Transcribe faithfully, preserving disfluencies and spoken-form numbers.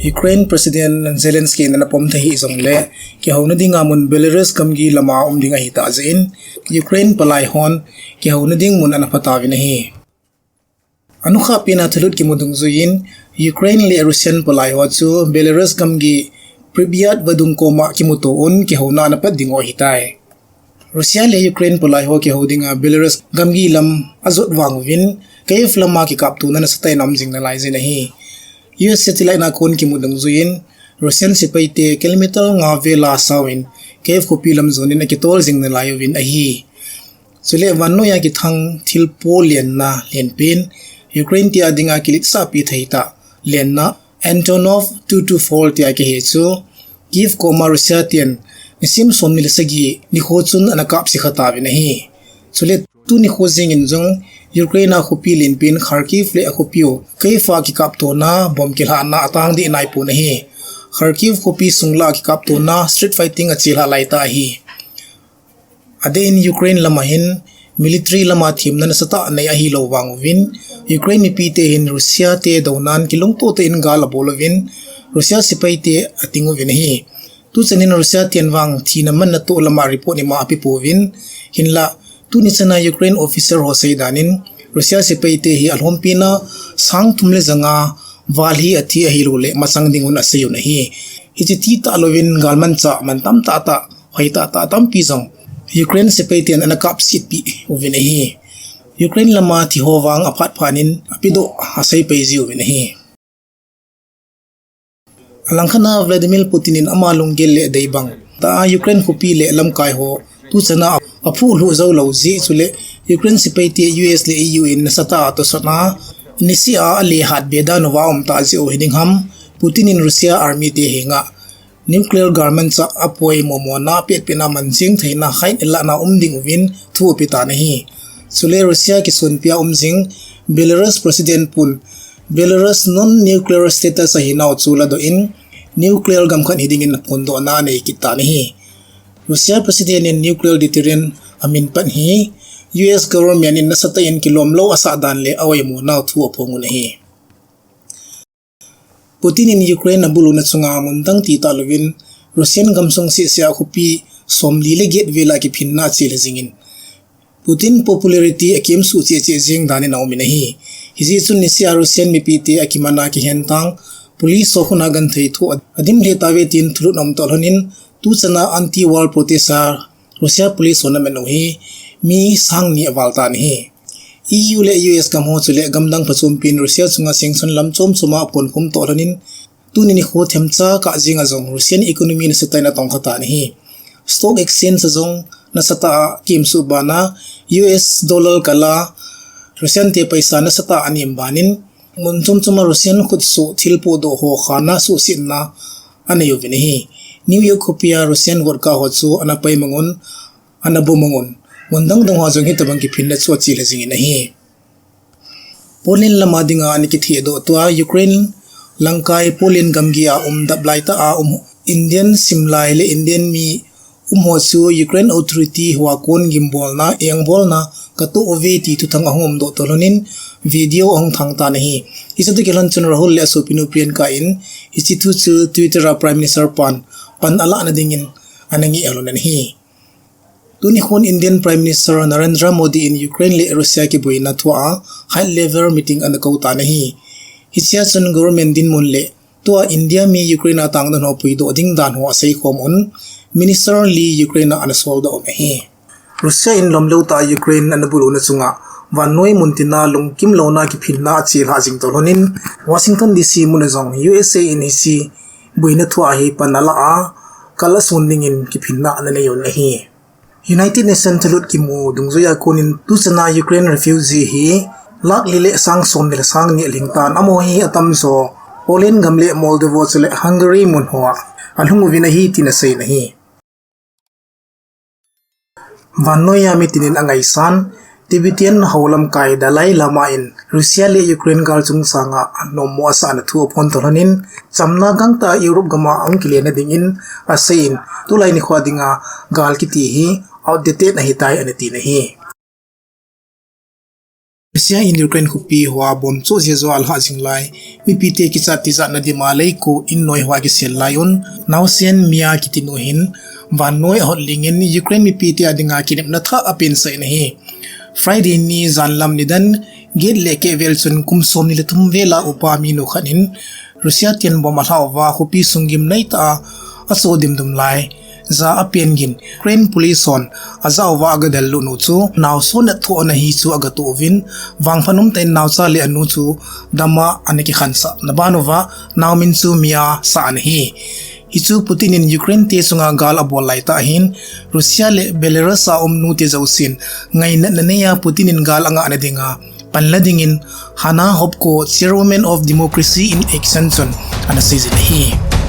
Ukraine President Zelensky in ana pom thei hih jongle, kihouna dinga mun Belarus gamgi lama um ding ahi tah jeh in, Ukraine palai hon kihouna ding mun ana pha tauvin ahi. Anukhah pena thulut kimu dungjuiyin, Ukraine le Russian palai ho chu Belarus gamgi Pripyat vadung koma kimuto un kihouna ana pat ding u ahitai. Russia le Ukraine palai ho kihou dinga Belarus gamgi lam ajot vang uvin, Kyiv lama kikaptona nasatah in aum jing nalai jin ahi. U S satellite na kon kimu dungjuiyin, Russian sepaite kilometer nga vela sauvin, Kyiv khopi lam jonin akitol jing nalai uvin ahi. Chule vannoiya kithang thilpo lenna lenpen, Ukraine te adinga kiletsahpi thei tah lenna Antonov two two four tia kihe chu, Kyiv koma Russia ten nisim somni le sagi nikho chun ana kapse kha tauvin ahi. Chule tuni kho jingin jong Ukraine a khopi lenpen Kharkiv le akhopiu Kyiv a kikaptona bomb kilhahna atang deh naipon ahi. Kharkiv khopi sung lah a kikaptona street fighting achelhah laitah ahi. Adeh in Ukraine lama hin military lama themna nasatah nei ahilou vang uvin, Ukraine mipite hin Russia te dounan kilungto tah in gal abol uvin, Russia sepaite ating uvin ahi. Tuchan in Russia ten vang thina manna toh lama report ima apepouvin, hinlah tuni chana Ukraine officer ho seidan in, Russia sepaite hi alhompina sang thum le janga val hi athi ahilouleh masang dingun aseiun ahi. Hiche ti tah louvin galmanchah mantam tahtah, hoi tahtah tampi jong Ukraine sepaiten ana kapsetpi uvin ahi. Ukraine lama thiho vang aphat phat in apedoh asei pai jiuvin ahi. Alangkhatna Vladimir Putin in ama lunggel le deibang tah a Ukraine khopi le lamkai ho tuchana aphuhlhuh joulou jeh chule Ukraine sepaite U S le E U in nasatah a tosotna niseh a alehat be dan uva aum tah jeh u hiding ham, Putin in Russia army te henga nuclear galmanchah apoimo mona apetpetna mancheng theina khailahna um ding uvin thu apetan ahi. Chule Russia kisonpia um jing Belarus President pun Belarus non-nuclear status ahinau chu ladoh in nuclear gamkhat hidingin aphondohna anei kit tan ahi. Russia President in nuclear deterrent amin pan hi U S government in nasatah in kilomlou asah dan le aoimonau thu aphongun ahi. Putin in Ukraine abulhuna chunga mun dang ti talouvin Russian gamsung sehseh a khopi somli le get vela kiphinna achelha jingin Putin popularity akimsuh cheh cheh jeng danin aumin ahi. Hijeh chun niseh a Russian mipite akimana kihentang police ho khut a genthei thoh adim lheh tauve tin thulhut aum toh lhonin tuchana anti-war protest a Russia police hon aman u hi mi sang ni aval tan ahi. E U le U S gam ho chule gamdang phachompin Russia chunga sanction lam chomchom a aphonkhum toh lhonin tuni nikho themcha kah jenga jong Russian economy nasatah in atongkha tan ahi. Stock exchange a jong nasatah a akimsuh bana U S dollar kala Russian te paisa nasatah a anem banin mun chomchom a Russian khutsoh thilpohdoh ho khana suhsetna anei uvin ahi. New York khopia Russian vodka ho chu ana paimangun, ana bomangun, mun dangdang hoa jong hitobang kiphinna chu achelha jingin ahi. Poland lama dinga ana kithehdoh tua Ukraine langkai Poland gamgi a um daplai tah a um Indian simlai le Indian mi um ho chu Ukraine authority hoa kon gimbolna, engbolna katoh uve ti thuthang ahung umdoh toh lhonin video ahung thang tan ahi. Hiche toh kilhon chun Rahul le asopinu Priyanka in hiche thu chu Twitter a Prime Minister pan pan alahna dingin ana ngeh lhon in ahi. Tuni khun Indian Prime Minister Narendra Modi in Ukraine le Russia kiboina thua high level meeting ana kou tan ahi. Hichea chun government dinmun le tua India mi Ukraine a tangdon ho puidoh ding dan ho aseikhom un Minister li Ukraine a ana soldoh un ahi. Russia in lomlou tah a Ukraine ana bulhuna chunga vannoi muntina lungkimlouna kiphinna achelhah jing toh lhonin Washington D C muna jong U S A in hiche boina thua hi pan alah a kal asun dingin kiphinna ana nei un ahi. United Nations thulhut kimu dungjuia konin tuchana Ukraine refugee hi lakh li le sang somni le sang ni alhing tan, amaho hi atamjo Poland gam le Moldova chule Hungary mun hoa alhung uvin ahi tin aseiyin ahi. Vannoiya mitinin angaisan Tibetan hou lamkai Dalai Lama in Russia le Ukraine gal chungsanga nommo asahna thu aphon toh lhonin chamna gangtah Europe gama ahung kilena dingin aseiyin tulai nikhoa dinga gal kiti hi outdated ahitai ana tin ahi. Russia in Ukraine khopi hoa bomb choh jeh joh a alhah jing lai mipite kichat tijatna dima leiko in noi hoa kisel lai un, naosen Mia kitinu hin vannoi ahot lingin Ukraine mipite adinga kinepna thah apensah in ahi. Friday ni janlam nidan get le keh vel chun kum somni le thum vel a upa minu khat in Russia ten bomb alhah uva khopi sung gimnei tah a achoh dimdum lai ja apen gin Ukraine police hon ajah uva agadel lut u chu naosen nat thoh ana hi chu agatoh uvin, vangphat umtah in naocha le anu chu dam a ana kikhansah na ban uva naomin chu Mia asah ana hi. Hichu Putin in Ukraine te chunga gal abol laitah hin Russia le Belarus a um nute jousen ngainatna nei a Putin in gal angahna dinga panla dingin Hanna Hopko, Chairwoman of Democracy in Action chun ana seijin ahi.